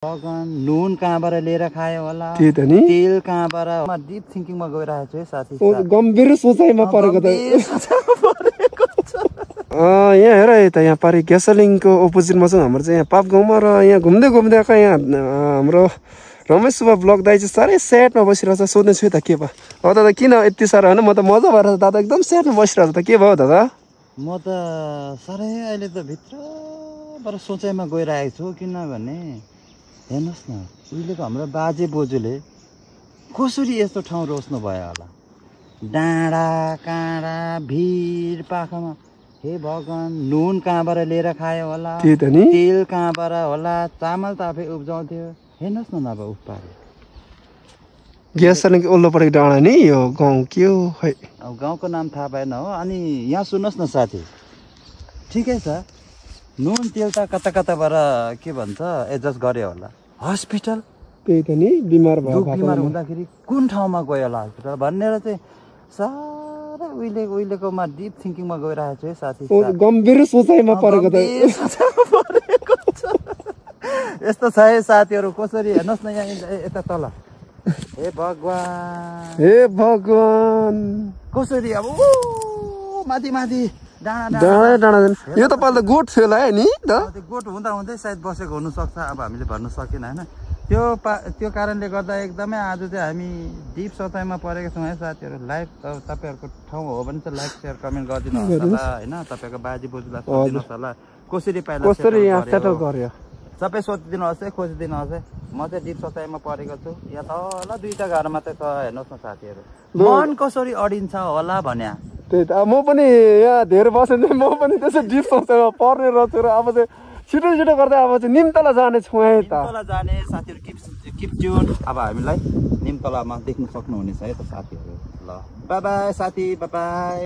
भगवान नुन कहाँबाट लिएर खायो होला, त्यही त नि, तेल कहाँबाट। म डिप थिङ्किङमा गइरहेको छु है साथी। गम्भीर सोचाइमा परेको त यहाँ हेर है त, यहाँ पारि ग्यासोलिङको अपोजिटमा छ हाम्रो चाहिँ यहाँ पाप गाउँमा। र यहाँ घुम्दै घुम्दै यहाँ हाम्रो रमेश सुब्बा ब्लग दाइ चाहिँ साह्रै स्याडमा बसिरहेको छ। सोध्ने छु त के भयो अब दादा, किन यति साह्रो होइन? म त मजा भएर दादा एकदम स्याडमा बसिरहेको त के भयो दादा? म त साह्रै अहिले त भित्रबाट सोचाइमा गइरहेको छु। किनभने हेर्नुहोस् न, उहिलेको हाम्रो बाजे बोजूले कसरी यस्तो ठाउँ रोज्नु भयो होला? डाँडा काँडा भिड पाखामा। हे भगवान, नुन कहाँबाट लिएर खायो होला, त्यही त नि, तेल कहाँबाट होला, चामल त आफै उब्जाउँथ्यो। हेर्नुहोस् न नभए उपारे ग्यासोलिङको ओल्लोपट्टि डाँडा नि यो गाउँ के हो खै? अब गाउँको नाम थाहा भएन हो। अनि यहाँ सुन्नुहोस् न साथी, ठिकै छ, नुन तेल त कता कताबाट के भन्छ एडजस्ट गर्यो होला। हस्पिटल, त्यही त नि, बिमार भयो, बिमार हुँदाखेरि कुन ठाउँमा गयो होला हस्पिटल भनेर चाहिँ साह्रै उहिलेकोमा डिप थिङ्किङमा गइरहेको छु है साथी। गम्भीर सोचाइमा परेको त यस्तो छ है साथीहरू। कसरी हेर्नुहोस् न यहाँ यता तल, हे भगवान, हे भगवान, कसरी अब माथि माथि डाँडा डाँडा यो त पहिला त गोठ थियो होला है नि त। त्यो गोठ हुँदा हुँदै सायद बसेको हुनसक्छ। अब हामीले भन्न सकेन होइन। त्यो कारणले गर्दा एकदमै आज चाहिँ हामी डिप सोचाइमा परेका छौँ है साथीहरू। लाइक तपाईँहरूको ठाउँ हो भने चाहिँ लाइक सेयर कमेन्ट गरिदिनुहोस् होला होइन। तपाईँको बाजे बोजूलाई सोधिदिनुहोस् होला कसरी यहाँ सेटल गर्यो, सबै सोधिदिनुहोस् है, खोजिदिनुहोस् है। म चाहिँ डिप सोचाइमा परेको छु। यहाँ तल दुईवटा घर मात्रै छ, हेर्नुहोस् न साथीहरू। मन कसरी अडिन्छ होला भन्या। त्यही त, म पनि यहाँ धेरै बसेँ म पनि त्यसै डिप सोचाइमा पर्ने रहेछु। र अब चाहिँ छिटो छिटो गर्दै अब चाहिँ निमतला जाने छौँ है त। निमतला जाने साथीहरू, किप ट्युन। अब हामीलाई निमतलामा देख्न सक्नुहुनेछ है त साथीहरू। ल बाई बाई साथी, बाई बाई।